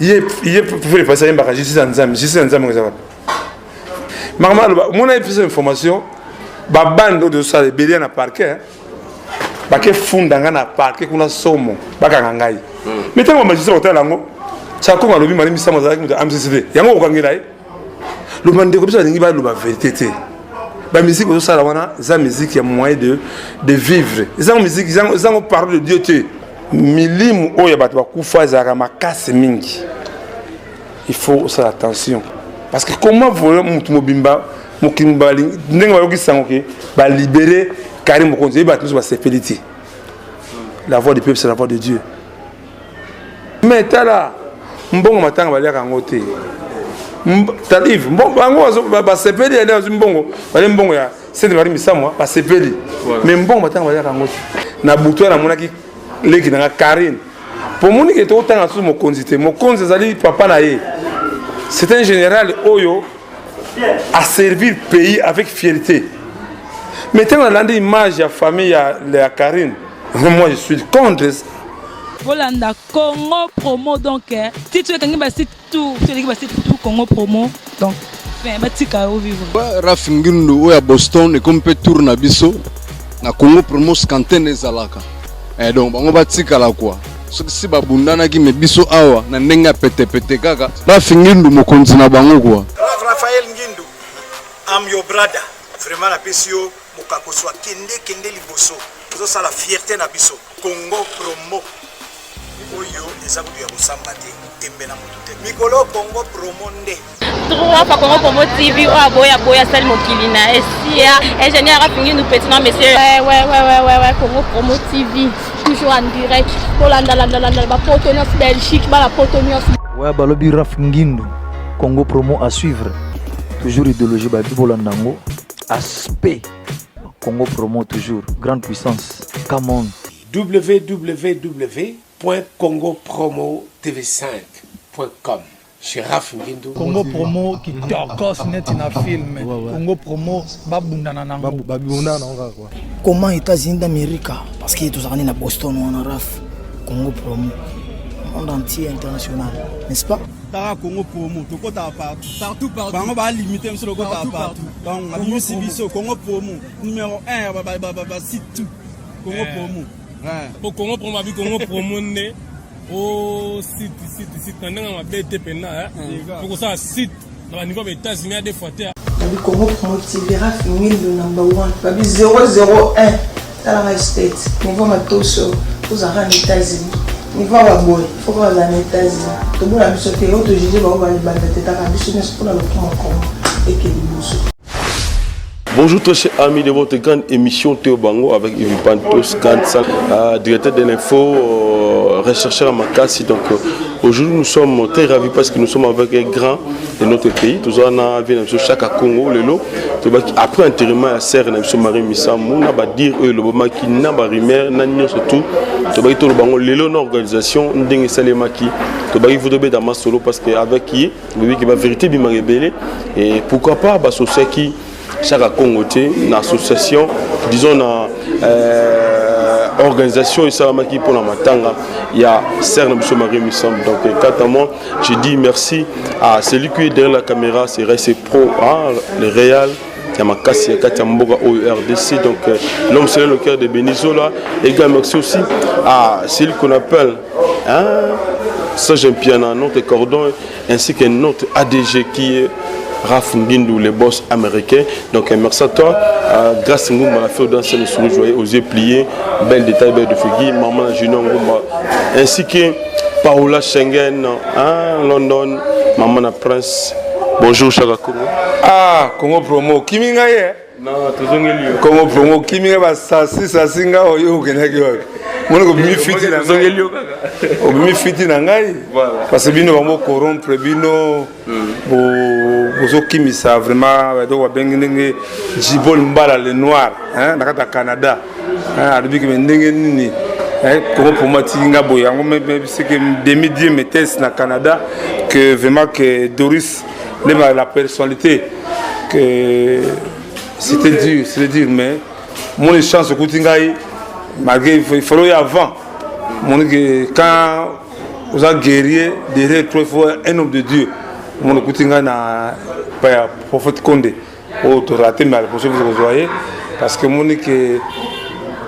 Ye ye Ferre pasi ayembaka justice ya Nzambe, justice ya Nzambe eza wapi? Makambo aloba, mona ye pesa information ba bande oyo tozosala ebele na parquet bake funda nga na parquet kuna somo bakanga ngai. Mais ntango ba magistrat bakotala yango, Chakongo alobi Marie Misamu azalaki moto ya MCCD, yango okokangela ye. Loba ndeko biso balingi baloba verité te. Ba musique ozosala wana eza musique ya moyen de vivre. Eza musique, eza ngo parole de Dieu te. Milimu oyo ya bato bakufa ezalaka makasi mingi. Il faut osala attention. Parce que comment voler mutu mobimba mokili mobimba ndenge bayoki sango ke ba libérer Karim Mokonzi, ye bato nyonso basepeli te. La voix du peuple, c'est la voix de Dieu. Mais tala mbongo matanga baliaka yango te. Talive bango basepeli ya nde bazwi mbongo, bali mbongo ya Sainte Marie Misamwa basepeli. Mais mbongo matanga baliaka yango te. Na butu wana namonaki leki nanga Karine. Po moni ke tokotanga susu mokonzi te. Mokonzi azali papa na ye. C'est un général oyo a servir pays avec fierté. Mais ntango nalandi image ya famille ya Karine, moi je suis contre ça. Bolanda Congo Promo donc titre ekangi ba site tout, eleki ba site tout Congo Promo donc fin batika yo vivre. Ouais, Raf Ngindu oyo ya Boston ekomi mpe tour na biso na Congo Promo scantene ezalaka. Donc bango batikala quoi. Soki si babundanaki me biso awa na ndenge ya petepete kaka Raf Ngindu mokonzi na bango quoi. Raf Raphaël Ngindu, I'm your brother. Vraiment napesi yo mokakoso akende kende liboso. Ozosala fierté na biso. Congo Promo oyo eza kutu ya kosamba te, tembe na motu te. Mikolo Congo Promo nde. Trois fois Congo Promo TV oyo aboya boya sali mokili na esia ingénieur Raf Ngindu petit non monsieur. Ouais ouais ouais ouais ouais ouais Congo Promo TV toujours en direct. Bolanda landa landa ba poto nyonso Belgique ba la poto nyonso. Ouais balobi Raf Ngindu Congo Promo à suivre. Toujours idéologie ba bolanda ngo aspect Congo Promo toujours grande puissance. Come on. w w w point congo promo t v cinq point com chez Raf Ngindu. Congo Promo qui tokos neti na film. Congo Promo babundana nango. Babundana nango kaka quoi. Comment États-Unis d'Amérique parce que tozalaka na Boston wana Raf Congo Promo monde entier international, n'est-ce pas? Tara Congo Promo, tokota partout. Partout, partout. Bango ba limité biso tokota Partout, partout. partout. Donc Congo abimisi Promo. biso Congo Promo numéro 1 ba ba ba ba, ba site tout. Congo Promo. Ouais. Po Congo Promo abi Congo Promo nde o site site site na ndenge mabe te pena hein. Po kosala site na ba niveau ya États-Unis ya deux fois te. Babi Congo Promo TV Raf Ngindu number 1 babi 001 talaka state niveau matoso tozalaka na États-Unis niveau ya baboye faut pas bazala na États-Unis tobona biso te oyo tojuge bango balibanda te taka biso nyonso mpona lokumu ya Congo eke liboso. Bonjour très chers amis de votre grande émission Théo Bango avec Yves Pantos, Kansa, directeur de l'info, rechercheur à Makassi. Donc aujourd'hui nous sommes très ravis parce que nous sommes avec un grand de notre pays. Nous avons vu chaque Congo, lelo. Après enterrement à Serre, nous sommes Marie Misamu, nous avons dit le Boma qui n'a pas rumeur, n'a ni surtout. Nous avons dit le lelo na organisation ndenge salemaki. Nous avons dit dans ma solo parce que avec qui, nous qui va vérité bima rebelle et pourquoi pas ba associé qui chaque Congo te na association disons na organisation esalamaki pour la matanga il y a Serre Monsieur Marie Misamu. Donc quant à moi je dis merci à celui qui est derrière la caméra, c'est Rc Pro, hein, le Real ya makasi ya kati ya mboka oyo RDC. Donc l'homme c'est le cœur de Benizola. Et gars, merci aussi à celui qu'on appelle, hein, Serge Mpiana, notre cordon, ainsi que notre ADG qui est Raf Ngindu, le boss américain. Donc merci à toi, Grâce Ngumba, la fille danse, le sourire joyeux, aux yeux pliés, belle détail, belle de figure, maman Junior Ngumba, ainsi que Paola Schengen, hein, London, maman la prince. Bonjour Chaka Congo. Ah, Congo Promo, Kiminga ye. Non, tozongeli yo. Congo Promo, Kiminga ba sasi sasi nga oyo okendaki wapi? Moni ko bimi fiti na ngai. Tozongeli yo kaka. Obimi fiti na ngai. Voilà. Parce que bino bango corrompre bino. Bozokimisa vraiment donc babengi ndenge Jibol Mbala le noir, hein, na kati ya Canada. Hein, alobi ke ndenge nini, hein, Congo Promo atiki nga boye yango, mais c'est que demi dieu maîtresse na Canada que vraiment que Doris Lema la personnalité que c'était dur, c'était dur, mais mon chance okuti ngai malgré il fallait avant mon que quand Oza guerrier, derrière toi il faut un homme de Dieu. Omona okuti ngai na pa ya prophète Konde oyo torate, mais prochain fois kozwa ye, parce que omoni ke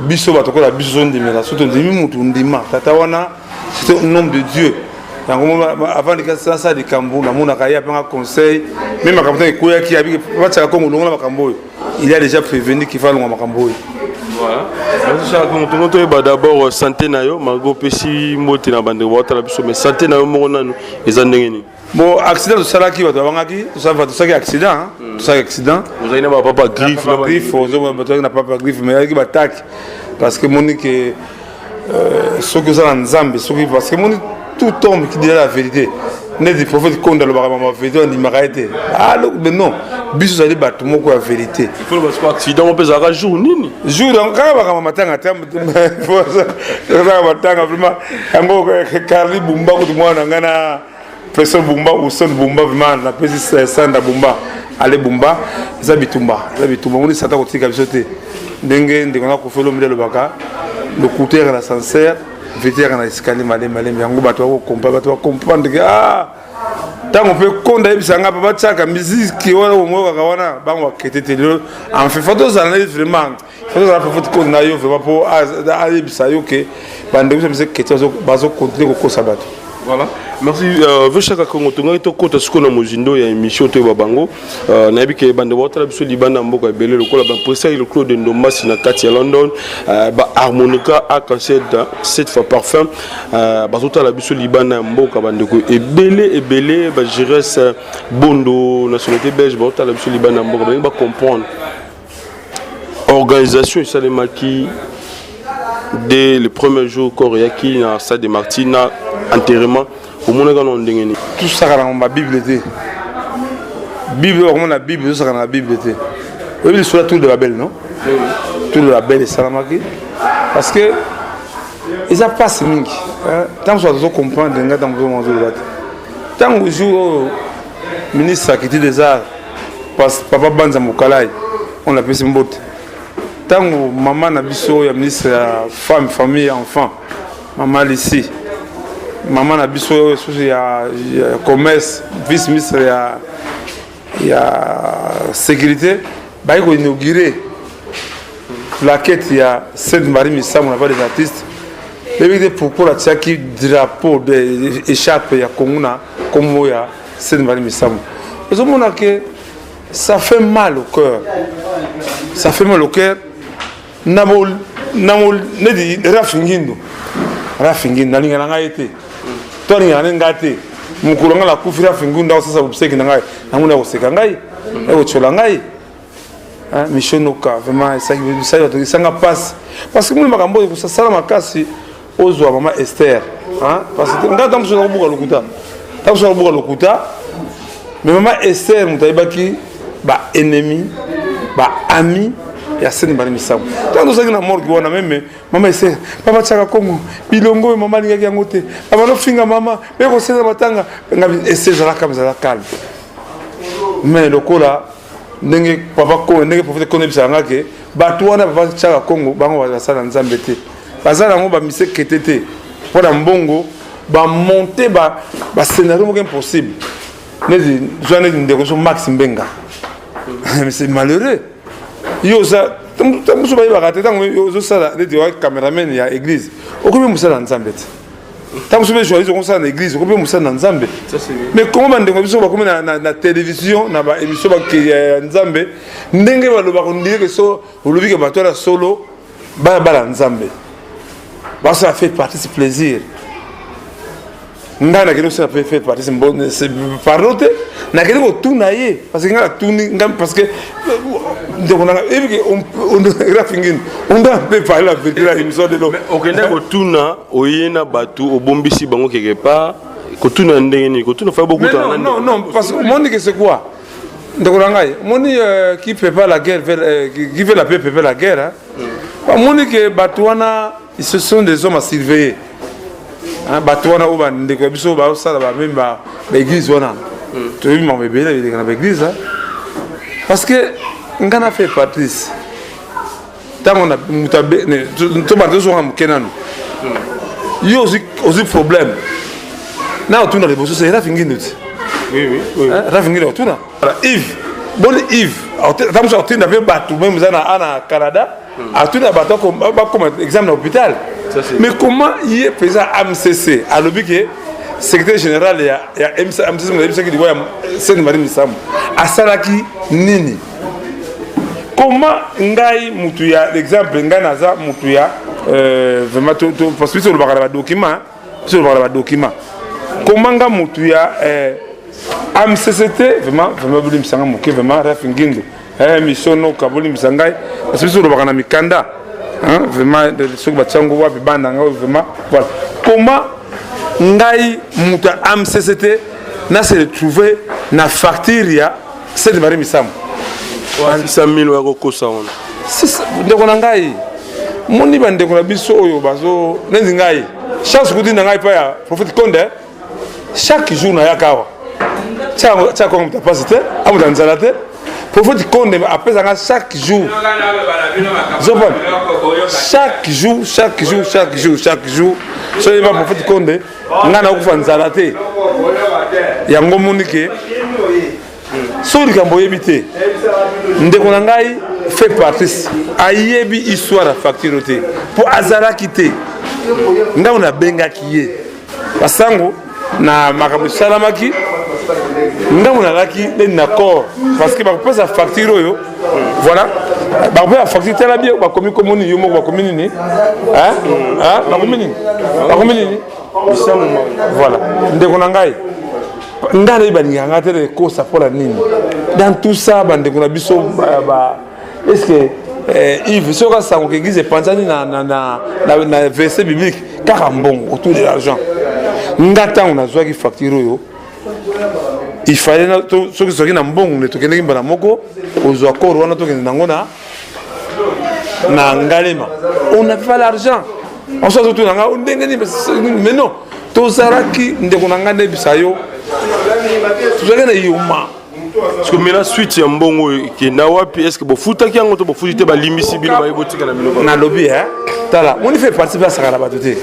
biso bato kola biso tozondimela, so tondimi mutu ndima tata wana, c'est un homme de Dieu. Yango avant nasala likambo, namonaka ye apanga conseil. Me makambo ntango ekweyaki, abiki batiaka Kongo longola makambo oyo, il a déjà prévenu qu'il fa longa makambo oyo. Voilà, tongo toyeba d'abord santé na yo, malgré opesi mbote na bandeko baotala biso, mais santé na yo moko nanu eza ndenge nini? Bon, accident tosalaki, bato babangaki, tosalaki accident, tosalaki accident. Ozali na bapapa griffe? Na griffe, ozali na papa griffe, mais ayaki batake, parce que moni ke soki oza na Nzambe, soki, parce que moni tout homme qui dit la vérité, neti prophète Konde alobaka mama vérité, andimaka ye te. Mais non, biso ozali bato moko ya vérité. Accident mpe ezalaka jour nini? Jour kaka bakama matanga te, kaka matanga vraiment. Yango Carli Bumba kutu, mwana na ngai na professeur Bumba, Uson Bumba, vraiment napesi Sanda Bumba, ale Bumba, eza bitumba, eza bitumba. Moni sata kotika biso te, ndenge ndeko na Kofi Olomide alobaka, lokuta yaka na sincère, vérité yaka na escalier malemi malemi. Yango bato bakokompa, bato bacomprendre ke ah, ntango mpe konda ayebisa nga, papa tiaka miziki wana omoyokaka wana, bango bakete te. Lelo enfin fa tozala na ye vraiment, fa tozala prophète Konda na yo vraiment, mpo ayebisa yo ke bandeko biso biso kete bazocontinue kokosa bato. Voilà, merci. Veshaka Congo, tongaki tokɔta sikoyo na mozindo ya émission, toyeba bango. Nayebi ke bandeko baotala biso libanda mboka ebele, lokola bapresaki le Claude Ndombasi na kati ya London, baharmonica arc-en-ciel cette fois parfum, bazotala biso libanda ya mboka. Bandeko ebele ebele, bagires Bondo, nationalité belge, baotala biso libanda ya mboka, balingi bacomprendre organisation esalemaki dès le premier jour corps eyaki na stade de Martyr na enterrement. Omonaka na ndenge nini? Tosaka na babible te. Bible okomona, Bible tosaka na Bible te. Oyebi lisolo ya Tour de Babel, non? Tour de Babel esalamaki parce que eza mpasi mingi. Ntango so tozocomprendre ngai, ntango tozoloba te, ntango jour oyo ministre akiti des arts, papa Banza Mokalai, on apesi mbote, ntango mama na biso ya ministre ya femme, famille, enfant, mama Lisi, mama na biso oyo susu ya commerce, vice ministre ya sécurité, bayi koinaugurer plaquette ya Sainte Marie Misamu na des artistes. Beyebi te pourquoi batiaki drapeau de écharpe ya Congo na kombo ya Sainte Marie Misamu. Ozomona ke ça fait mal au cœur, ça fait mal au cœur. Na neti Rafi Ngindu, Rafi Ngindu nalinga na ngai te, to alingaka ne ngai te. Mokolo ngai nakufi, Rafi Ngindu akosasa bobiseki na ngai, namoni akoseka ngai, akotyola ngai. Michonoka vraiment esali bato, esanga mpasi, parce que moni makambo oyo kosala makasi ozwa mama Esther, parce que ngai ntango mosusu nakobuka lokuta, ntango mosusu nakobuka lokuta, mais mama Esther moto ayebaki baennemi, baami ya Sainte Marie Misamu. Ntango tozalaki na morgue wana, même mama Esther, papa tiaka Kongo bilongo oyo mama alingaki yango te, papa nofinga mama mpe koseza matanga ngai. Esther ezalaka, ezala calme, mais lokola ndenge papa Kongo, ndenge prophète Kongo ebisaka nga ke bato wana, papa tiaka Kongo, bango basala Nzambe te, baza nango bamisekete te mpo na mbongo, bamonte bascénario moko impossible. Neti zwa neti ndeko so Max Mbenga, mais c'est malheureux. Yo oza mosu, bayebaka te. Ntango ozosala neti wa cameraman ya église, okomi mosala ya Nzambe te. Ntango mosusu mpe journaliste okosala na église, okomi mosala na Nzambe. Mais kongo bandeko biso bakomi na télévision, na baémission ya Nzambe, ndenge balobaka, ondire ke so olobi ke bato wana solo baya bala Nzambe, basala fait partie plaisir. Ngai nakende kosala fait partie, pardon te, nakende kotuna ye, parce que ngai natuni ngai, parce que ndeko nanga ebi ke Rafi Ngini, on doit un peu parler la vérité na émission de l'eau. Okende kotuna, oye na bato, obombisi bango quelque part, kotuna ndenge nini? Kotuna fa bokutana? Non, non, non, parce que omoni que c'est quoi, ndeko na ngai, omoni qui prépare la guerre, qui veut la paix prépare la guerre. Omoni ke bato wana, ce sont des hommes à surveiller. Bato wana oyo bandeko ya biso baosala bameme baéglise wana, toyebi makambo ebele eleka na baéglise, parce que nga na fait Patrice, ntango moto tobanda tozonga moke nanu, yo ozwi problème. Na otuna liboso se Rafi Ngindu ti. Oui, oui, oui. Hein, Rafi Ngindu otuna. Yves, boni Yves, ata mosu atinda mpe bato meme eza na ana Canada, atuna bato bakoma exemple na hôpital. Mais comment ye mpenza AMCC alobi ke secrétaire général ya ya MCC moyebisaki liwa ya Sainte Marie Misamu asalaki nini? Comment ngai mutu ya exemple ngai naza mutu ya euh, vraiment to, to, parce que biso olobaka na badocument biso olobaka na badocument comment nga mutu ya euh, amcct vraiment vraiment bolimbisa nga moke vraiment raf ngindu eh, misonoka bolimbisa ngai parce que biso olobaka na mikanda hein, vraiment soki batia yango wapi bana ngai vraiment voilà comment ngai mutu ya amcct na se retrouver na facture ya Sainte Marie Misamu. 600 000 oya kokosa wana. Ndeko na ngai moni bandeko na biso oyo bazo neti ngai chance kuti na ngai epai ya prophète Konde chaque jour nayaka awa tia kongo moto apasi te amoto nzala te prophète Konde apesa nga chaque jour zopana chaque jour chaque jour chaque jour chaque jour soki ba prophète Konde ngai nakokufa nzala te yango moni ke soki likambo oyebi te ndeko na ngai fait patrice ayebi histoire ya facture te mpo azalaki te ntango nabengaki ye basango na makambo esalamaki ntango nazalaki neti na corps parce que bakopesa facture oyo voilà bakopesa facture tala bien bakomi komoni yo moko bakomi nini bakomi nini bakomi nini voilà ndeko na ngai ngai nayebi balingaka ngai te na ekosa mpo na nini dans tout ça bandeko na biso ba, est ce que eh, Yves soki asango ke église epanzani na, na, na, na, na verset biblique kaka mbongo autour de l'argent nga ntango nazwaki facture oyo il fallait soki soki na mbongo nde tokendeki mbala moko kozwa corps wana tokende nango na na ngalema on n'avait pas l'argent on se azotuna nga ndenge nini mais non tozalaki ndeko na ngai ndebisa yo tozalaki na yoma Parce que maintenant suite ya mbongo oyo ekenda wapi est ce que bofutaki yango to bofuti te balimbisi bino baye botika na bino nalobi e tala moni fait partie mpe asaka na bato te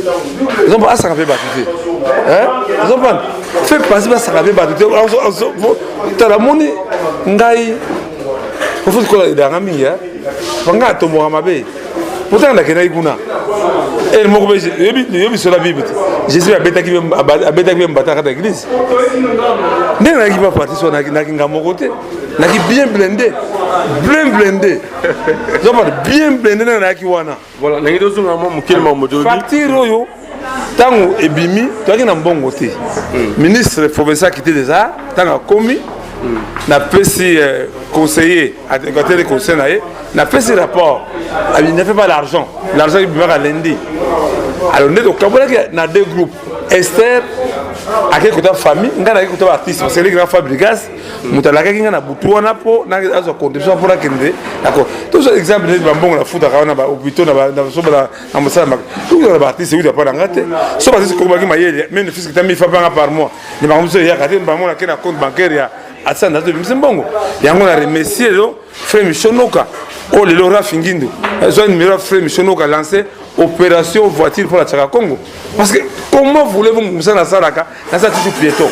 ozompa asaka mpe bato te ozompa fait partie mpe asaka mpe bato te tala moni ngai ofuti kola edanga mingi po ngai atomboka mabe pourtant nakendaki kuna ere moko mpe oyebi sola bible te jésus abetaki mpe mbata kati ya église ndenge nayaki pa parti so naki nga moko te naki bien blindé bien blindé zopana bien blindé ndenge nayaki wana voilà ndenge tozonga mwa mokili makambo toyebi facture oyo ntango ebimi toyaki na mbongo te hmm. ministre provincial akiti déjà ntango akomi hmm. napesi euh, conseiller ateli conseil na ye napesi rapport abi ne fait pas l'argent l'argent ebimaka lundi alors nde tokabolaki na deux groupes esther akei kota famille ngai nakei kota baartiste parce que eleki na fabrigas moto alakaki ngai na butu wana mpo azwa contribution mpo nakende d'accord tozwa exemple neti bambongo nafutaka wana bahôpitaux na na mosala maka euta na baartiste euta mpa na nga te so baartiste komaki mayele meme fiske ta mifa mpanga par mois ne bango mosusu eyaka te bango nake na compte bancaire ya asanda tobimisi mbongo yango na remercier lelo frère michonoka oyo lelo rafi ngindu zwa numéro ya frère michonoka lancé opération voiture mpo na tiaka congo parce que comment voulez-vous mosala nasalaka naza toujours piéton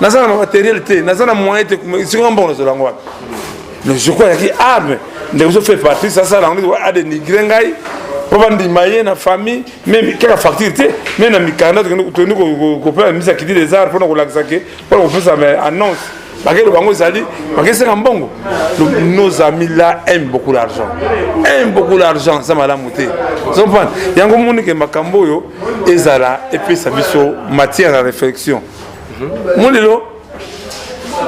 naza na matériel te naza na moyen te sikoyo mbongo nazala yango wapi mais je crois yaki arme ndeko so fait partie sasala yango adenigre ngai mpo bandima ye na famille meme kaka facture te meme na mikanda tokendi kopesa misa kiti des arts mpona kolakisa ke mpona kopesa annonce bakelo bango ezali bakesenga mbongo nos amis là aiment beaucoup l'argent aiment beaucoup l'argent eza malamu te ozomprendre yango moni ke makambo oyo ezala epesa biso matière ya réflexion mo lelo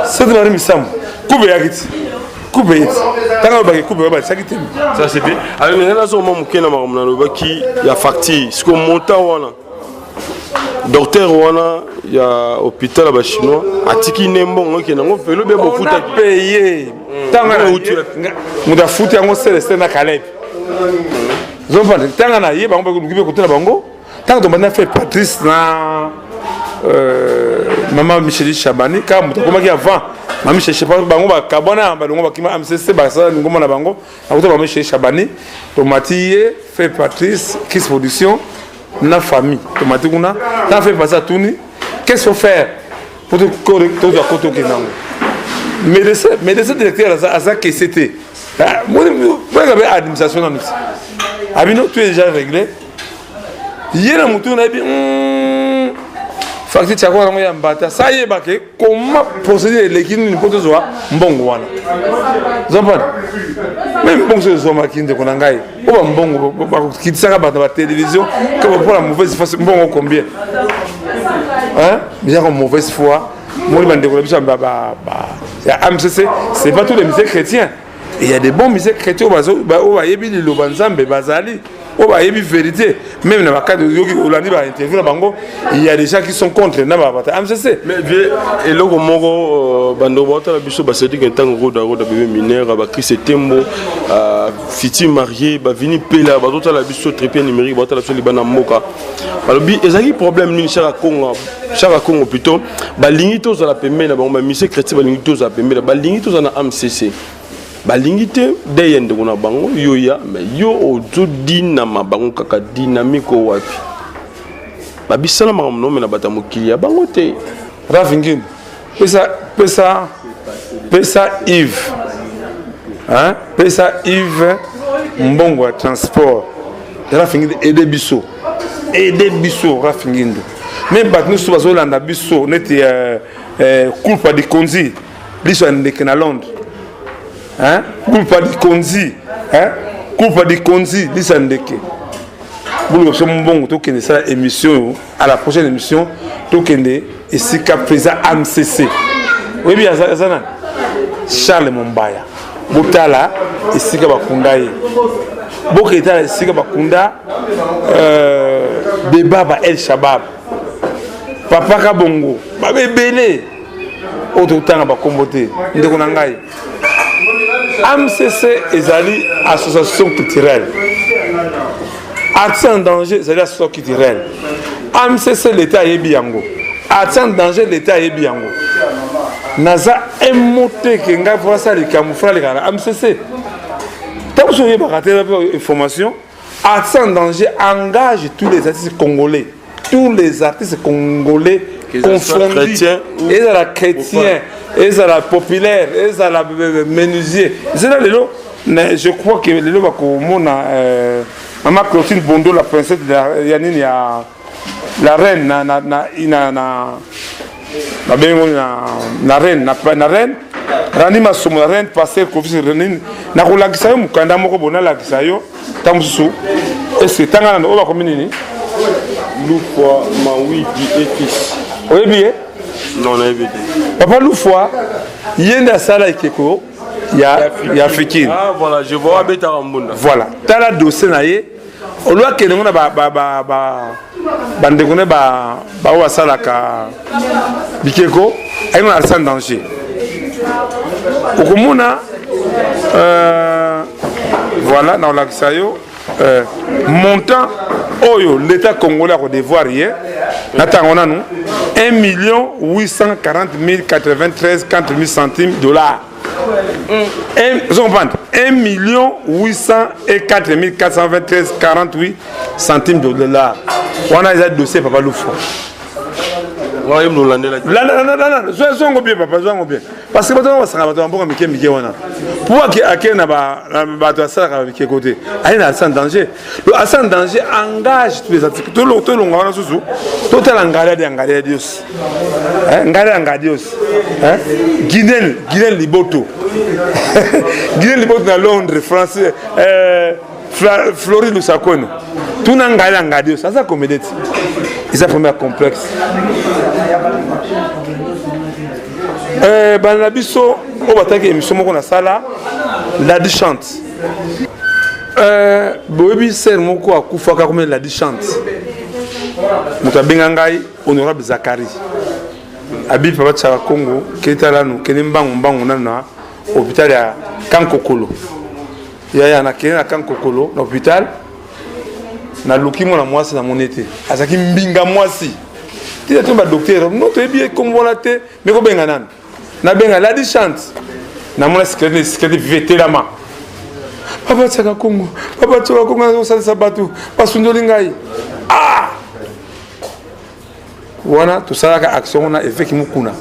soki bari misambo kube eyaki ti kube ye ti ntango alobaki kube oyo balisaki te ça c'est bien alors ngai nazoma moke na makambo nalobaki ya facture siko montant wana docteur wana ya hôpital ya bachinois atiki nde mbongo ekende yango velo be bofutaki paye ntango moto afuti yango celestin na caleb zomfanda ntango na ye bango baluki mpe kotuna bango ntango tobandi na frère patrice na euh, mama micheli chabani kaka moto akomaki avant mama micheli chabani bango bakabwana balongo bakima amcc basala lingomba na bango nakuta mama micheli chabani tomati ye frère patrice kis production na famille tomati kuna ntango frère patrice atuni Qu'est-ce qu'il faut faire pour tozwa koto okende yango? Médecin, médecin directeur aza kese te. Moyeka mpe administration nanu ti abino, tout est déjà réglé. Ye na motu nayebi facture tiako yango ya mbata sa yeba ke comment procédure eleki nini mpo tozwa mbongo wana. Ozomprendre? Meme mbongo soki ezwamaki, ndeko na ngai, oyo bambongo bakitisaka bato na batelevizio mpona mauvaise foi, mbongo combien déjà? Mauvaise foi moni bandeko na biso ya AMCC, c'est pas tous les musiciens chrétiens. Et il y a des bons musiciens chrétiens oyo bayebi liloba Nzambe, bazali oyo bayebi vérité. Même na bakade oyoki, olandi bainterview na bango, il y a des gens qui sont contre na bato AMCC. Mais vieux, eloko moko, bandeko baotala biso, basedike ntango roda roda bebe minere, bakris etembo, fiti marié, bavini pela, bazotala biso trépied numérique, baotala biso libanda mboka, balobi ezalaki problème nini? Chaka Kongo, Chaka Kongo plutôt, balingi tozala pembeni na bango. Bamusicien chrétien balingi tozala pembeni, balingi tozala na AMCC, balingi te de ye ndeko na bango yo ya. Mais yo ozodinama bango kaka dynamique oyo wapi babisala makambo nome na bato ya mokili ya bango te. Rafi Ngindu, pesa, pesa, pesa Yves, hein? Pesa Yves mbongo ya transport. Rafi Ngindu, aide biso, aide biso, Rafi Ngindu. Me bato nyonso bazolanda biso neti kulpa dikonzi liso ya ndeke na Londres, hein? Kulpa dikonzi, hein? Kulpa dikonzi liso ya ndeke, boluka biso mbongo, tokende sala émission oyo. À la prochaine émission, tokende esika président AMCC. Oyebi aza nani? Charles Mombaya. Botala esika bakunda ye, bokende tala esika bakunda Debaba El Shabab, Papa Kabongo, babebele oyo totanga bakombo te. Ndeko na ngai, AMCC ezali association culturelle. Artiste en danger ezali association culturelle. AMCC, l'État ayebi yango. Artiste en danger, l'État ayebi yango. Naza un mot te ke ngai fo asala likambo, fo aleka na AMCC. Ntango soki oyebaka te information, Artiste en danger engage tous les artistes congolais, tous les artistes congolais confondus, ezala chrétien, ezala populaire, ezala menuisier. Ezala lelo, je crois que lelo bakomona mama Clotine Bondo, la princesse ya nini, ya la reine na na na na na babengi na na reine na, na reine Rani Masumu, na reine pasteur Kofi nini. Nakolakisa yo mokanda moko bo nalakisa yo ntango mosusu ese tanga nano oyo bakomi nini. Lufwa Mawidi et fils. Oyebi ye? Non, nayebi te. Papa Lufwa, ye nde asala ekeko ya Fikine. Ah voilà, je vois, abetaka mbunda. Voilà, tala dossier na ye. Olo akende ngo na bandeko ne baoyo basalaka bikeko, ayengo na sans danger. Okomona voilà, nakolakisa yo montant oyo l'État congolais akodevoir ye na ntango nanu: 1 million 840 093 4 000 centimes dollars. Vous comprenez? 1 million 804 423 48 centimes de dollars. Wana eza dossier papa Lufo. Zwango bien, papa, zwango bien, parce que bato wana basanga bato ya mboka mike mike wana po ake na bato asalaka bikeko te. Aye na sans danger. Sans danger engage tous les articles. Tolonga wana susu, totala ngala ya ngala ya Dios, ngala ya ngadios, Guinel, Guinel Liboto, Guinel Liboto na Londres, français, Flori Lusakono. Tuna ngala ya ngadios, aza comédie ti eza première complexe. Bana na biso oyo bataki émission moko nasala, Ladi Chante, boyebi sere moko akufaka komi Ladi Chante. Moto abenga ngai, honorable Zakari abi: "Papa Tiaka Congo, keta nanu, kende mbangu mbangu nanu na hôpital ya Kankokolo." Yaya, nakende na Kankokolo na hôpital, naluki mwana mwasi, namoni te azalaki mbinga mwasi tina to badocteur no toyebi ye kombo wana te. Me kobenga nanu, nabenga Ladi Chante, namona squelette, squelette vetelama. "Papa Tiaka Kongo, papa Tiaka Kongo, nazokosalisa bato basundoli ngai." Ah! Wana tosalaka action wana évêque Mukuna.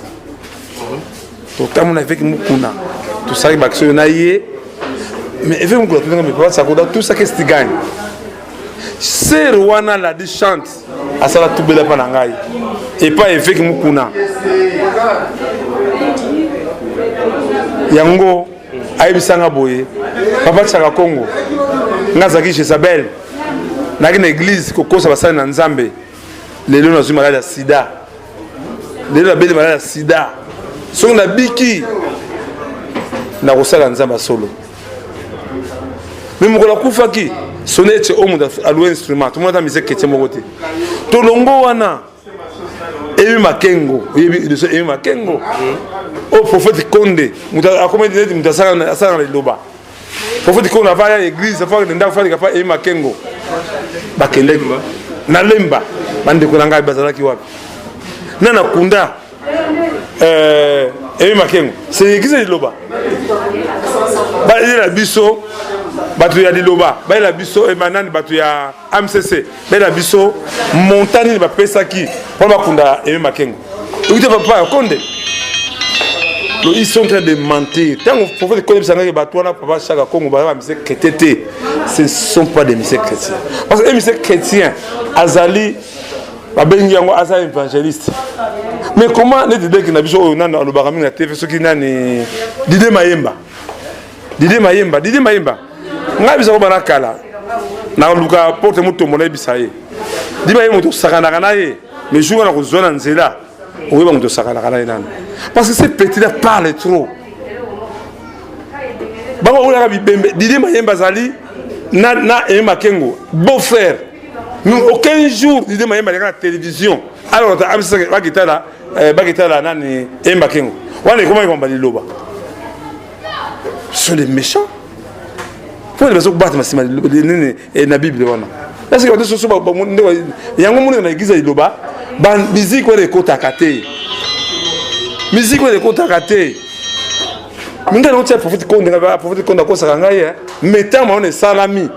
Totamona évêque Mukuna. Tosalaki ba action na ye. Mais évêque Mukuna tunanga mais papa Sakoda tout ça qu'est-ce que tu gagnes? Sœur wana la dit chante asala tubela pa na ngai. Et pas évêque Mukuna. Yango ayebisanga boye papa Chaka Kongo nga azalaki Jezabel nayaki na église kokosa basali na Nzambe. Lelo nazwi maladi ya sida, lelo nabeli maladi ya sida, soki nabiki nakosala Nzambe ya solo. Me mokolo akufaki sone ete oyo moto aloue instrument, tomona ata musique chrétien moko te. Tolongo wana eyebi makengo, oyebi liso eyebi makengo oyo prophète Konde moto akomi neti moto asalaka na liloba. Prophète Konde avant ya église, avant akende ndako, afaleka pa eyebi makengo, bakendeki na Lemba. Bandeko na ngai bazalaki wapi? Na na kunda eyebi makengo, c'est église ya liloba. Bayela biso bato ya liloba, bayela biso banani, bato ya AMCC, bayela biso montant nini bapesaki mpo bakunda eyebi makengo. Écoutez papa ya Konde, ils sont en train de mentir. Tant que prophète Konde bisanga bato wana papa Chaka Kongo ba ba musique chrétien te. Ce ne sont pas des musiques chrétiens. Parce que musique chrétien azali babengi yango aza évangéliste. Mais comment neti deki na biso oyo nani alobaka mingi na TV soki nani Didier Mayemba. Didier Mayemba, Didier Mayemba. Ngai biso ko bana kala. Na luka porte mutombo na ebisa ye. Didier Mayemba moto sakanaka na ye. Mais jour wana kozwa na nzela oyeba moto osakanaka na ye nani. Parce que ce petit là parle trop. Bango oyaka bibembe. Didier Mayemba azali na na Aimé Makengo, beau frère. Nous aucun jour Didier Mayemba aleka na télévision. Alors ta abisa bakitala bakitala nani Aimé Makengo. Wana ekoma ekoma liloba. Ce sont des méchants. Pour les bazo battre masima nini na Bible wana. Parce que bato soso ba yango mona na église ya liloba ba musique wana ekotaka te. Musique wana ekotaka te. Minga na otia prophète Konde, nga prophète Konde akosaka ngai hein. Mais tango wana esalami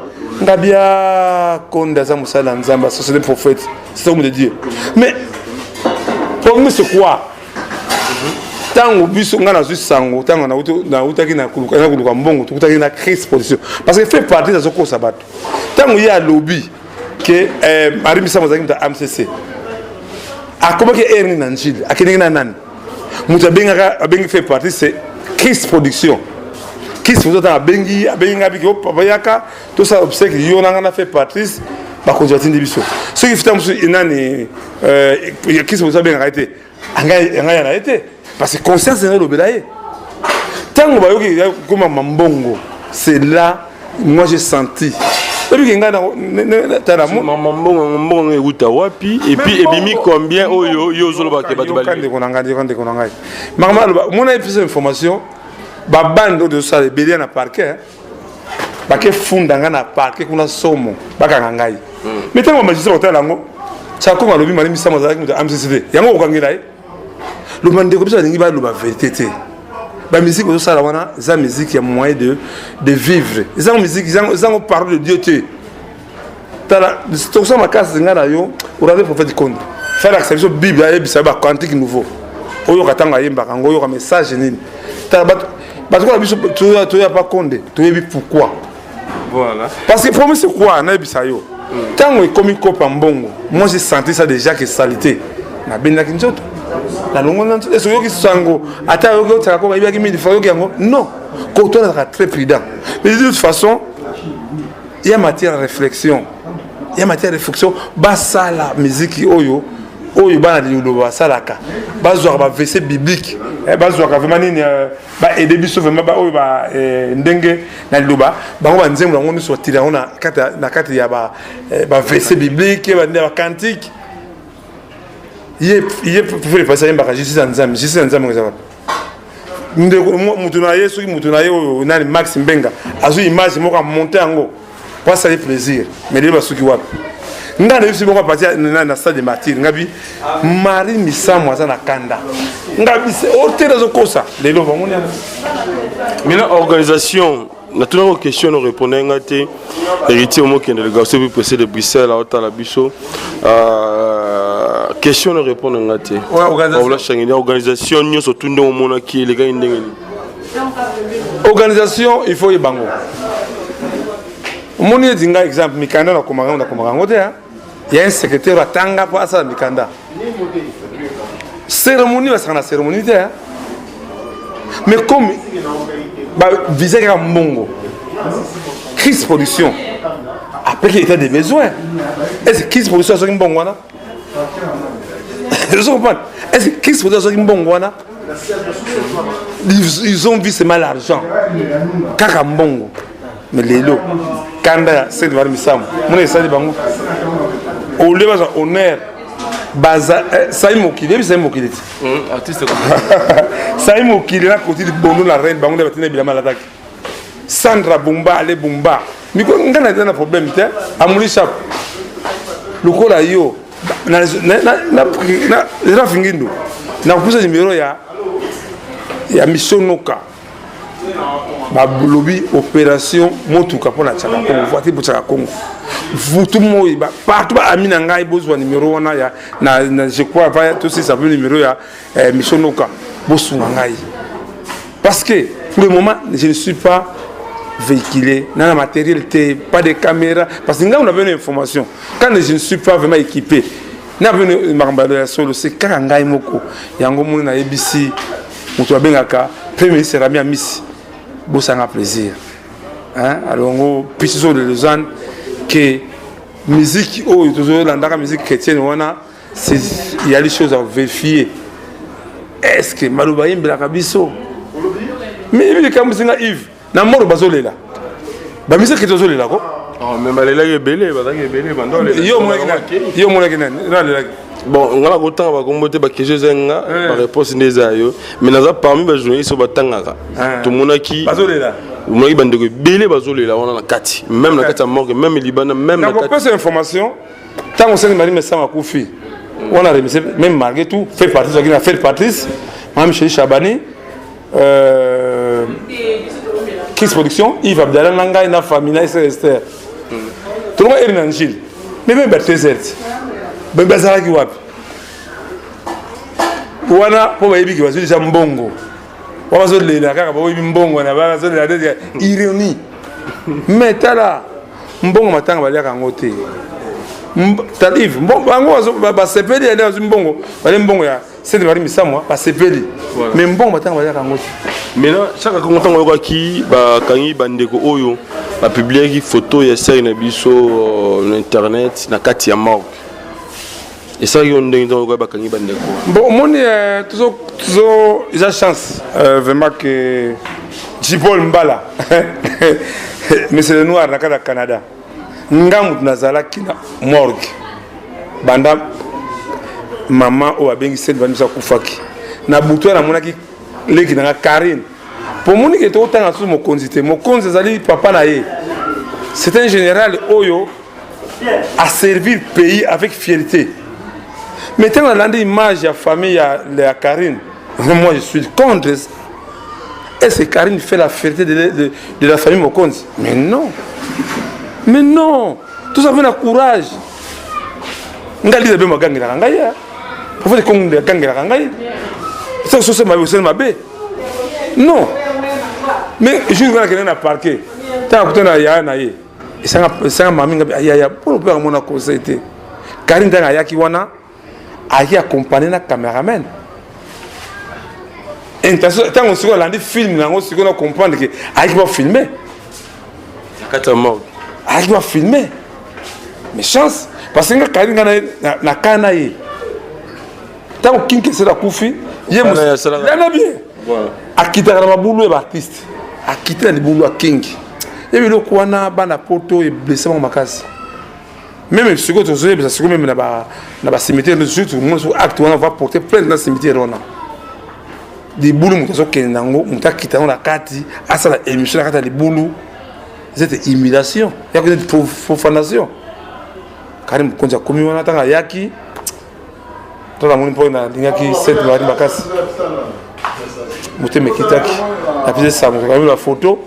nga bia Konde aza mosali ya Nzambe, c'est un prophète, c'est un homme de Dieu. Mais problème c'est quoi? Tango biso nga nazwi sango, tango nautaki na koluka mbongo, tokutaki na crise production. Parce que fait partie azokosa bato. Tango ye alobi ke Marie Misamu azalaki moto ya AMCC. Akomaki heure nini na Njili, akendeki na nani? Moto abengaka, abengi fait partie c'est Chris Production. Chris Production tango abengi, abengi nga biki, oh, papa yaka, tosala obsèque yo na nga na fait partie bakonzi batindi biso. Soki fita mosusu nani Chris Production abengaka ye te. Angai ya na ye te. Parce que conscience na lobela ye. Tango bayoki koma mambongo, c'est là moi j'ai senti. Oyebi ke ngai na tala mo mama mbongo, mbongo euta wapi? Et puis ebimi combien oyo yo ozoloba ke bato bali? Ndeko na ngai, ndeko, ndeko na ngai. Mama aloba, mona epesa information, ba bande oyo tozosala ebele na parquet, hein. Bake funda ngai na parquet kuna somo, bakanga ngai. Mais tango ba magistrat batala yango, Chaka Kongo alobi Marie Misamu azalaki moto ya AMCC te. Yango okangela ye. Loba ndeko biso balingi baloba vérité te. Ba musique ozosala wana eza musique ya moyen de vivre. Eza musique, eza ngo parole de Dieu te. Tala, tokosala makasi nga na yo, orave prophète Konde. Fala akisa biso Bible ayebisa ba cantique nouveau. Oyoka tango ayembaka ngo, oyoka message nini. Tala bato, bato kola biso toya pa Konde, toyebi pourquoi. Voilà. Parce que problème c'est quoi, nayebisa yo. Tango ekomi kopa mbongo, moi j'ai senti ça déjà que salité. Nabendaki nzoto. Nalongoli na nzoto. Est-ce que oyoki sango ata oyoki otiaka koka yebaki mille fois oyoki yango? Non. Koto nazalaka très prudent. Mais de toute façon, il y a matière à réflexion. Il y a matière à réflexion. Basala musique oyo oyo bana liloba basalaka. Bazwaka ba verset biblique. Bazwaka vraiment nini ba aider biso vraiment ba oyo ba ndenge na liloba bango ba nzembo yango nyonso batira yango na kati ya, na kati ya ba ba verset biblique, ba ba cantique. Ye, ye pour le passer yembaka justice ya Nzambe, justice ya Nzambe eza wapi? Ndeko, mutu na ye, soki mutu na ye oyo nani Max Mbenga azwi image moko amonte yango po asali plaisir, mais lelo basuki wapi? Nga na yebisi moko apati na stade de martyr, ngabi Marie Misamu aza na kanda, ngabi se hotel azokosa lelo bango nani. Maintenant organisation natunaki question no répondre nga te. Héritier Omokende, le garçon plus pressé de Bruxelles, aotala biso. Question na répondre nga te. Paola Shangeli, organisation nyonso tu ndenge omonaki elekaki ndenge nini? Organisation, il faut yeba yango. Omoni eti nga exemple mikanda nakomaka yango, nakomaka yango te. Ya un secrétaire atanga mpo asala mikanda. Cérémonie basaka na cérémonie te. Mais comme bavisa kaka mbongo, crise production après qu'il était des besoins, est-ce que crise production azoki mbongo wana? Ozo comprendre? Est-ce que crise production azoki mbongo wana? Ils ont vu seulement l'argent, kaka mbongo. Mais lelo kanda ya Sainte Marie Misamu mona esali bango au lieu bazwa honneur baza sai mokili yebi sai mokili ti artiste sai mokili na koti libondo na reine bango nde batina bilamba alataki. Sandra Bumba ale Bumba miko nga na na problème te amuli shap lokola yo na na na na fingindo na kusa numéro ya mission noka balobi opération motuka mpo na Tshaka Kongo, voiture mpo Tshaka Kongo vutu moi partout ba ami na ngai bozwa numéro wana ya na je crois va tosisa mpe numéro ya mission noka bosunga ngai parce que pour le moment je ne suis pas véhiculé na matériel te, pas de caméra, parce que ngai on avait une information quand je ne suis pas vraiment équipé na bino makambo ya solo c'est kaka ngai moko yango moni nayebisi moto babengaka premier ministre Rami Amisi bosanga plaisir hein alongo pisi de Lausanne que musique oyo tozolandaka musique chrétienne wana c'est il y a des choses à vérifier. Est-ce que maloba yembelaka biso mais likambo singa Yves na moro bazolela ba musique chrétienne bazolela ko? Oh, mais balelaki ebele, bazalaki ebele bando. Yo omonaki nani? Yo omonaki nani? Nalelaki. Bon, nga nakotanga bakombo te, baquestion eza nga, baréponse nde eza yo, mais naza parmi bajournaliste oyo batangaka. Tomonaki bazolela, omonaki bandeko ebele bazolela wana na kati, même na kati ya morgue, même libanda, même na kati. Nakopesa information ntango Sainte Marie Misamu akufi wana, remise même malgré tout fait partie soki na fait Patrice, Mame Chéri Chabani, Chris Production, Yves Abdallah na ngai na famille na Esther Esther tolonga eri na Njili, mais même ba 13 heures bazalaki wapi wana? Mpo bayebi ke bazwi deja mbongo wa, bazolela kaka baoyebi mbongo na bazolela te, ironie. Mais tala mbongo matanga baliaka yango te. Talive bango basepeli ende bazwi mbongo, bali mbongo ya Sainte Marie Misamu basepeli, mais mbongo matanga baliaka yango te. Maintenant, Chaka Kongo, ntango oyokaki bakangi bandeko oyo bapubliaki photo ya sere na biso na internet na kati ya morgue, esalaki yo ndenge ntango oyoka bakangi bandeko? Bon, omoni tozo eza chance vraiment que Jipol Mbala, monsieur le noir na kati ya Canada, nga motu nazalaki na morgue banda mama oyo abengi Sainte Marie biso akufaki na butu wana, namonaki leki nanga Karine po moni ke tokotanga susu mokonzi te. Mokonzi azali papa na ye, c'est un général oyo a servir pays avec fierté. Mais ntango nalandi image ya famille ya Karine, moi je suis contre. Est-ce que Karine fait la fierté de la famille Mokonzi? Mais non, mais non. Tout ça fait na courage. Ngai liza be magangelaka ngai ya prophète Kongo agangelaka ngai soki soso mabe osali mabe. Non, mais jour wana akende na parquet, ntango akutana na yaya na ye, esanga mami ngai ayaya mpona mpe akamona conseil te. Karine ntango ayaki wana ayaki accompagné na cameraman. Intention ntango sikoyo alandi film yango, sikoyo na comprendre ke ayaki bafilme na kati ya morgue, ayaki bafilme. Mais chance, parce que nga Karine nga na ka na ye ntango Kinkesela akufi, ye lana bien akitaka na mabulu ya baartiste, akiti na libulu ya Kingi ye biloko wana bana poto eblesse bango makasi. Même sikoyo tozoyebisa sikoyo même na bacimetière, surtout mona soki acte wana va porter plainte na cimetière wana, libulu moto azokende nango, moto akita yango na kati, asala émission na kati ya libulu, eza te humiliation yako neti profanation. Kari mokonzi akomi wana ntango ayaki to namoni mpo nalingaki Sainte Marie makasi, motema ekitaki, napesi sango kami ba photo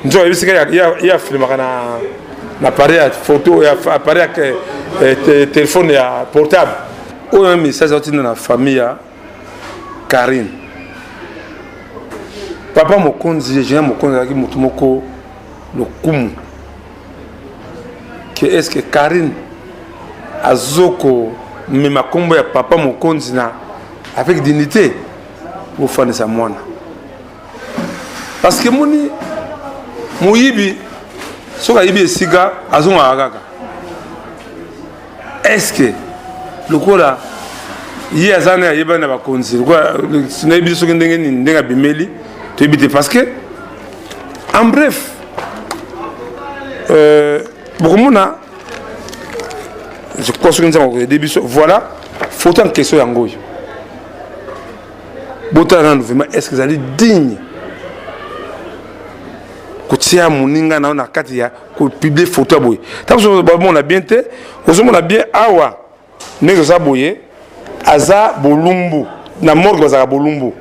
nzo ayebisika ye afilmaka na appareil ya photo, ya appareil ya téléphone ya portable. Oyo message aotinda na famille ya Karine. Papa Mokonzi, Général Mokonzi azalaki motu moko lokumu. Ke est-ce que Karine azoko mema kombo ya papa Mokonzi na avec dignité bofandisa mwana parce que moni moyibi soki ayibi esika azongaka kaka est ce que lokola ye aza na ayebani na bakonzi lokola nayebi soki ndenge nini ndenge abimeli toyebi te parce que en bref euh, bokomona je crois soki nzambe akoyede biso voilà photo en question yango oyo botala nanu vraiment est ce que ezali digne kotia moninga na yo na kati ya kopublie photo ya boye ntango bamona bien te ozomona bien awa ndenge oza boye aza bolumbu na morgue bazalaka bolumbu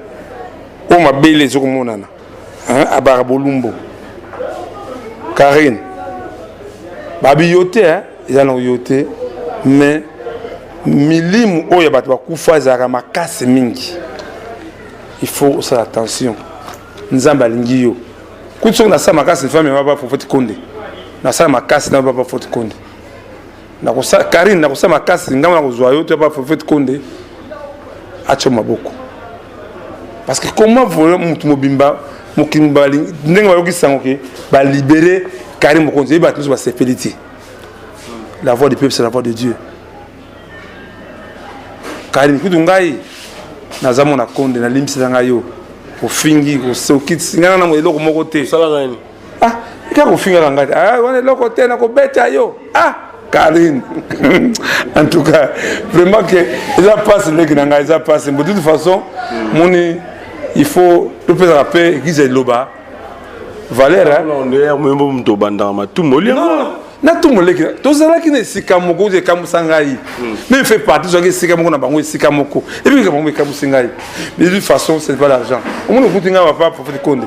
oyo mabele ezokomonana abaka bolumbu karine babi yo te eza na yo te mais milimu oyo ya bato bakufa ezalaka makasi mingi il faut osala attention nzambe alingi yo kutu soki nasala makasi fami ya baba fofoti konde nasala makasi na baba fofoti konde nakosala karine nakosala makasi ngambo nakozwa yo to baba fofoti konde atyo maboko parce que comment voler motu mobimba mokili ndenge bayoki sango ke balibere karine mokonzi ye bato nyonso basepeli te la voix du peuple c'est la voix de dieu Karine kutu ngai naza mwana konde nalimbisela ngai yo ofingi okitisi ngai na eloko moko te ah kaka ofingaka ngai te ah, wana eloko te nakobeta yo ah Karine en tout cas vraiment que eza pasi leki na ngai eza pasi de toute façon moni il faut topesaka mpe eglise eloba valeur moto obandaka matumoli natumbo leki tozalaki na esika moko oyo ekamwisa ngai hmm. même fait partie tozalaki esika moko na bango esika moko epi bango ekamwisi ngai mais de toute façon ce n'est pas l'argent omoni okuti ngai papa prophète konde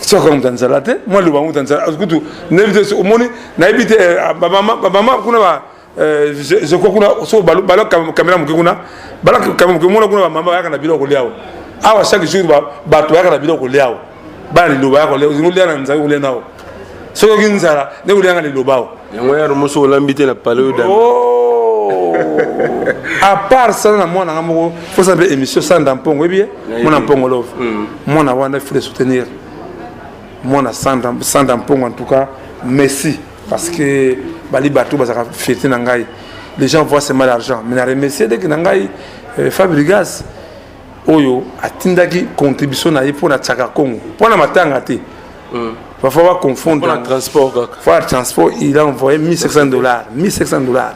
soka moto ya nzala te mwa loba moto ya nzala kutu nayebi te omoni nayebi te eh, bamama kuna ba eh, je crois kuna so balo kamera moke kuna balo kamera moke mona kuna bamama bayaka na biloko kolia awa awa chaque jour bato bayaka na biloko kolia awa bana liloba ya kolia olingi olia na nzala kolia nao soki oki nzala nde kolia nga liloba awa yango yaro moso olambi te na pale oyo oh! à part ça na mwana nga moko fosala mpe émission sanda mpongo oyebi ye mwana mpongo love hmm. mwana wana il faut le soutenir mwana sanda mpongo en tout cas merci parce que bali bato bazalaka fierté na ngai les gens voient seulement l'argent mais na remercier deke na ngai euh, fabrigas oyo atindaki contribution na ye mpo na tsaka congo mpo na matanga te mm. parfois va confondre na transport kaka fois transport il a envoyé 1500 dollars 1500 dollars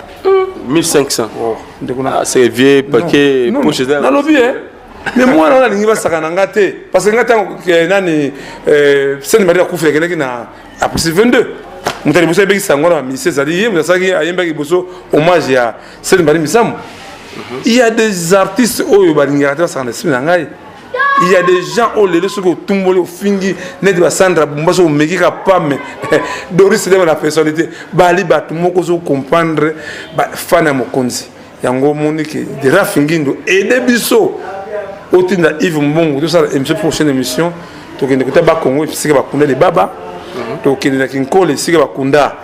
1500 oh, ndeko na ah, c'est vieux paquet poche nalobi eh mais mwana wana alingi basaka na nga te parce que nga ntango eh, nani eh, sene marie akufi akendaki na apusi 22 moto ya liboso ayebaki sango na baministre ezali ye moto asalaki ayembaki liboso hommage ya sene marie misamu mhm. il y a des artistes oyo balingaka te basaka na esprit na ngai il y a des gens oyo lelo soki otumboli ofingi neti basandra bumba soki omeki kaka pame doris lema na personnalité bali bato moko ozo comprendre bafan ya mokonzi yango omoni ke raf ngindo aide biso otinda yves mbongo tosala émission prochaine émission tokende kota bakongo esika bakunda libaba mhm. tokende na kinkole esika bakunda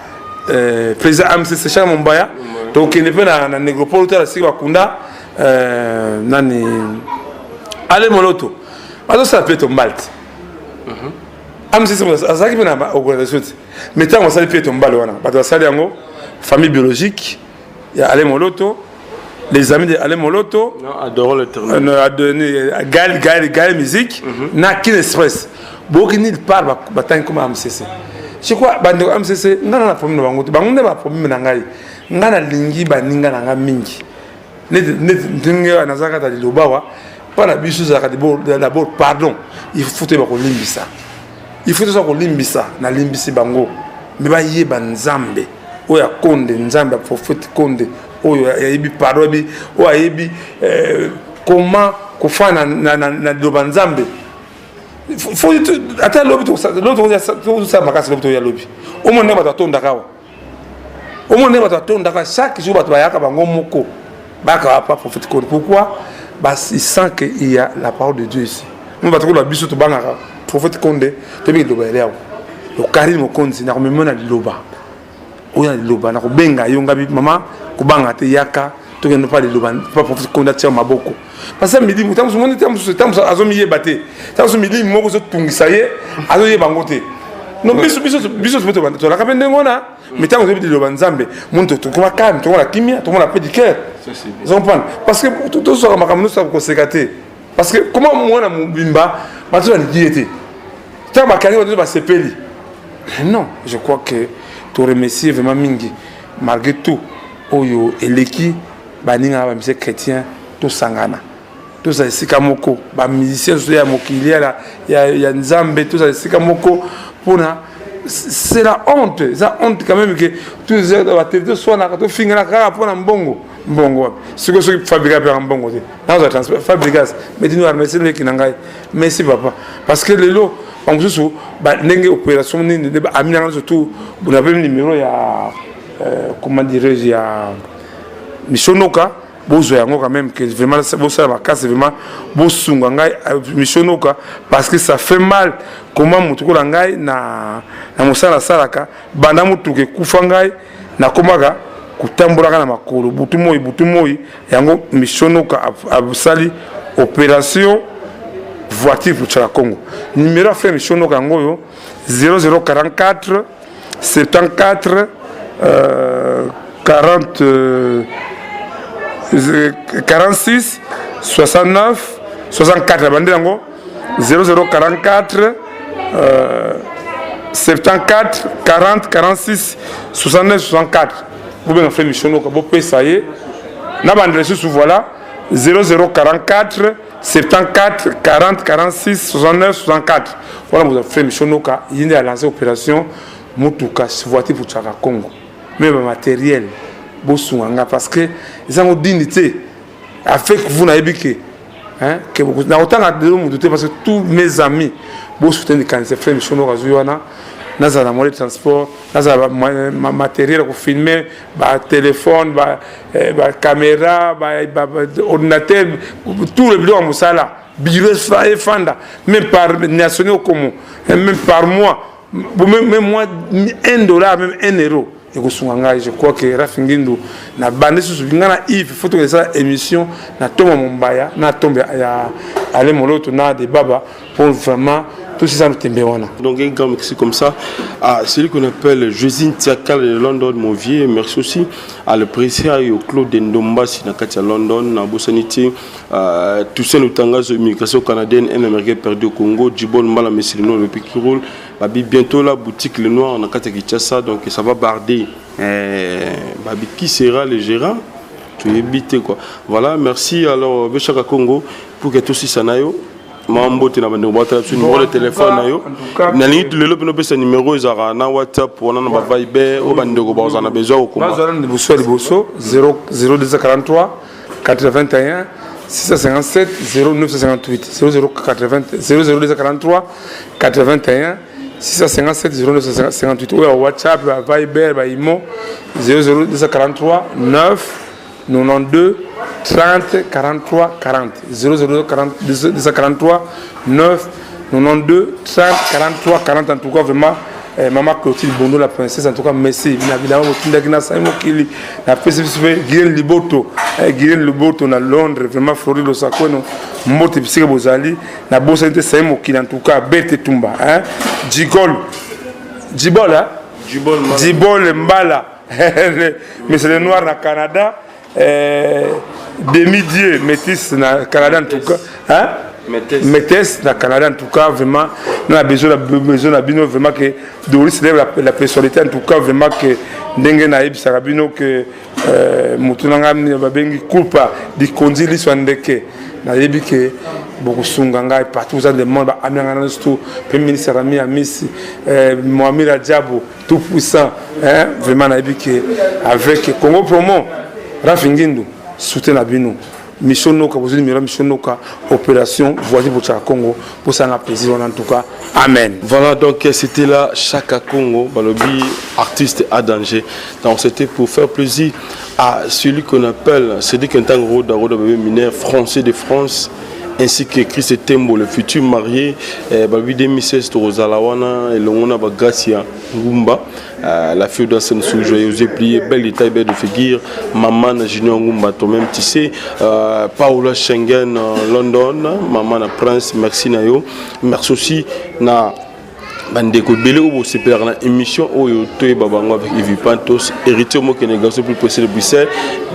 euh, président amcc charles mombaya tokende mpe na négropole otala esika bakunda euh, nani ale moloto bazosala mpe tombal te mhm. amcc azalaki mpe na organisation te mais ntango basali mpe tombale wana bato basali yango famille biologique ya Alain Moloto les amis de Alain Moloto non, adorons l'éternel euh, euh, Gaël Gaël Gaël musique mm -hmm. na Kin Express boki nil part batangi comme AMCC je crois bandeko AMCC nga na problème na bango te bango nde ba problème na ngai nga nalingi baninga na nga mingi neti ndenge naza kata liloba wa mpa na biso ezalaka d'abord pardon il faut toyeba kolimbisa il faut toza kolimbisa nalimbisi bango me bayeba nzambe oyo ya konde nzambe ya prophète konde oyo ayebi pardon ayebi oyo ayebi eh, comment kofana na, na, na liloba nzambe ata lobi tozosala makasi lobi toya lobi omona ndenge bato atondaka awa Omona ndenge bato batondaka chaque jour, bato bayaka bango moko, bayaka pa prophète Konde. Pourquoi? Parce il sent que il y a la parole de Dieu ici. Mo bato koloba biso tobangaka prophète Konde, toyebi liloba ele awa. Karine Mokonzi, nakomema na liloba oyo, na liloba nakobenga yo ngabi mama, kobanga te, yaka tokende pa liloba pa prophète Konde atia maboko. Parce que milimo ntango mosusu moni, ntango mosusu, ntango mosusu azomiyeba te, ntango mosusu milimo moko ezotungisa ye, azoyeba yango te. Non, biso biso biso tolaka mpe ndenge wana, mais ntango ozoyebi liloba Nzambe, moni tokoma calme, tokoma na kimia, tokoma na paix du cœur. Ozo comprendre? Parce que tozwaka makambo nyonso koseka te. Parce que comment mwana mobimba bato balingi ye te, ntango bakangi bato basepeli? Non, je crois que toremercier vraiment mingi malgré tout oyo eleki. Baninga na bamusicien chrétien, tosangana, tozala esika moko. Bamusicien so ya mokili ya Nzambe, tozala esika moko mpona c'est la honte, eza honte quand même que batele toswanaka, tofinganaka kaka mpona mbongo. Mbongo wapi? Sikoyo soki Fabrigas apeka mbongo te, nazwa transport. Fabrigas metino, merci leki na ngai, merci papa. Parce que lelo bamosusu ndenge opération nini aminanga, surtout nape numéro ya comment dirais-je, ya Mishonoka, bozwa yango quand même, que vraiment bosala makasi, vraiment bosunga ngai Mishonoka, parce que ça fait mal. Comment motu kola ngai na mosala asalaka, banda motuka ekufa, ngai nakomaka kotambolaka na makolo butu moi, butu moi. Yango Mishonoka asali opération voiture pour Tshaka Congo. Numéro ya frère Mishonoka yango oyo: 0044 74 40 46 69 64. Bandi yango: 0044 74 40 46 69 64. Bobenga frère Mishonoka, bopesa ye na bandela lisusu. Voilà, 0044 74 40 46 69 64. Wana bozwa frère Mishonoka, ye nde alancé opération motuka voiture pour Tshaka Congo, mais bamatériel. Bosunga nga parce que ezango dini te. Avec vous nayebi ke nakotanga lelo motu te, parce que tous mes amis bosoutenir kanisa frère Mishonoka azwi wana. Nazala na moyen de transport, nazala matériel ya kofilmer, batelefone, bacaméra, baordinateur, tout le biloko ya mosala, bureau efanda, même par nationaux okomo, même par mois, même moi 1 dollar, même 1 euro ekosunga ngai. Je crois que Rafi Ngindu na bande susu ngai na Yves, faut tokesala émission na ntombo Mombaya, na ntombo ya Ale Moloto na de Baba, pour vraiment tosisa tembe wana. Donc un grand merci comme ça à celui qu'on appelle Josine Tiakal de London, mon vieux. Merci aussi à le président Claude Ndombasi na kati ya London, na Bosanité, Toussaint Lutangazo, immigration canadienne, un Américain perdu au Congo, Djibol Mbala Messilino, le Pikiroul, Babi, bientôt la boutique Le Noir na kati ya Kinshasa, donc ça va barder. Babi, qui sera le gérant? Tu es quoi. Voilà, merci alors Bechaka Congo pour que tout ça nayo. Mwa mbote na bandeko batala biso, numéro de téléphone na yo nalingi lelo mpe nopesa numéro ezalaka na WhatsApp wana na baViber oyo bandeko bazala na besoin kokoma. Bazala na liboso ya liboso: 0243 81 657 0958, 0080 00243 81 657 0958. Oyo ya WhatsApp, baViber, baImo: 00243 9 92 30 43 40, 00 243 9 92 30 43 40. En tout cas vraiment, mama Clotilde Bondo la princesse, en tout cas merci na bilamba botindaki na sai mokili. Napesi biso mpe Guilene Liboto, Guilene Liboto na Londres, vraiment Floride Osakweno, mbote bisika bozali. Nabosani te sai mokili, en tout cas Bete Tumba, hein? Jigol Jibol, hein? Jibol Mbala, monsieur le noir na Canada, demi-dieu métis na Canada, en tout cas, hein? Métis na Canada, en tout cas vraiment on a besoin na bino vraiment que Doris lève la personnalité. En tout cas vraiment que ndenge nayebisaka bino que motu na ngai babengi Kulpa Dikondi liso ya ndeke, nayebi ke bokosunga ngai partout oza le monde. Baami na ngai nyonso tout, mpe ministre Rami Amisi, Mohamir Adjabo tout puissant, hein? Vraiment nayebi ke avec Congo Promo, Rafi Ngindu, soutien na bino. Mission Noka, bozwi numéro Mission Noka, opération voisin pour Chaka Congo, pour ça plaisir en tout cas. Amen. Voilà, donc c'était là Chaka Congo, balobi artiste à danger. Donc c'était pour faire plaisir à celui qu'on appelle Cédric Ntango Roda bébé mineur français de France, ainsi que Chris Tembo, le futur marié, balobi 2016 tozala wana elongo na Bagracia Ngumba, la fille d'Assen sous joyeuse plié, belle taille, belle de figure, maman Junior Ngumba, toi-même tu sais, Paola Schengen, London, maman na Prince, merci na yo, merci aussi na bandeko ebele oyo bosepelaka na émission oyo toyeba bango avec Evi Pantos, héritier mokene, garçon plus pressé de Bruxelles.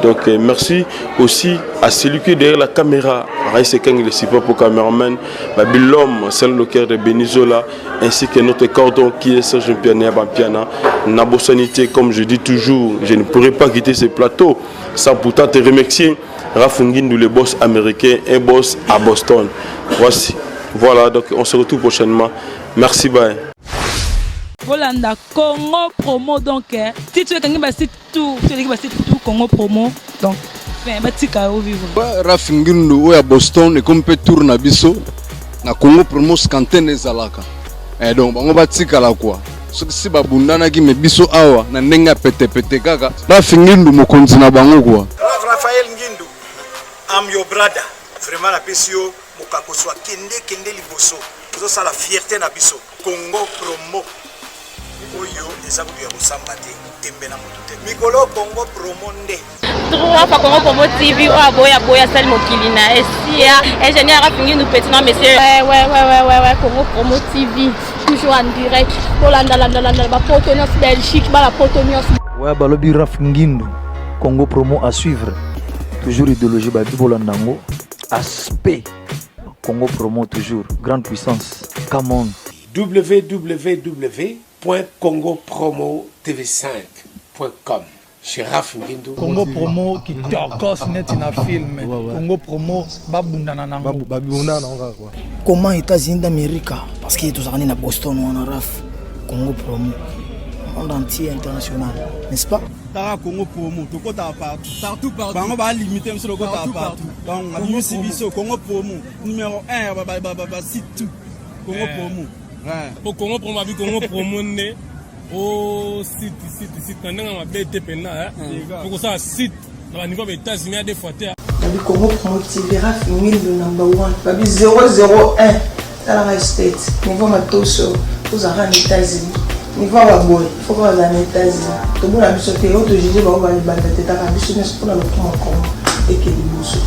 Donc merci aussi à celui qui est derrière la caméra, Raïs Ekang, le support pour caméraman Babi, l'homme c'est le cœur de Benizola, ainsi que notre cordon qui est Serge Piana Bampiana Nabosanité. Comme je dis toujours, je ne pourrais pas quitter ce plateau sans pourtant te remercier, Rafungindu, le boss américain, un boss à Boston. Voici, voilà, donc on se retrouve prochainement. Merci, bye. Bolanda Congo Promo, donc titre ekangi basite tout, eleki basite tout, Congo Promo, donc fin batika yo vivre. Raf Ngindu oyo ya Boston ekomi mpe tour na biso na Congo Promo antenne ezalaka. Donc bango batikala kwa soki si babundanaki, me biso awa na ndenge ya petepete kaka. Raf Ngindu mokonzi na bango kwa. Raphaël Ngindu, I'm your brother. Vraiment napesi yo mokakoso, akende kende liboso, ozosala fierté na biso. Congo Promo oyo eza kutu ya kosamba te, tembe na motu te, mikolo Congo Promo nde. Trois fois Congo Promo TV, oyo aboya aboya asali mokili na esia. Ingénieur Afingi petit non monsieur. Ouais, Congo Promo TV toujours en direct. Bolanda landa landa bapoto nyonso, Belgique, bala poto nyonso. Ouais, balobi Raf Ngindu, Congo Promo à suivre, toujours idéologie babi, bolanda yango aspect Congo Promo, toujours grande puissance, come on. www.congopromotv5.com chez Raf Ngindu. Congo Promo kitokos neti na film. Congo Promo babundana nango. Babundana nango kaka quoi. Comment États-Unis d'Amérique, parce que tozalaka nde na Boston wana. Raf, Congo Promo, monde entier, international, n'est-ce pas? Taka Congo Promo, tokotaka partout. Partout, partout. Bango balimite biso, tokotaka partout. Donc abimisi biso Congo Promo numéro 1, basite tout, Congo Promo. Po Congo Promo abi Congo Promo nde o site site site na ndenge mabe te mpenza, po kosala site na baniveau ya Baétats-Unis ya deux fois te. Babi Congo Promo TV, Raf Ngindu number one, babi 001, talaka state niveau matoso, tozalaka na États-Unis, niveau ya baboye fo kaka bazala na États-Unis. Tomona biso te oyo tojuge bango balibanda te, taka biso nyonso mpona lokuma Congo eke liboso.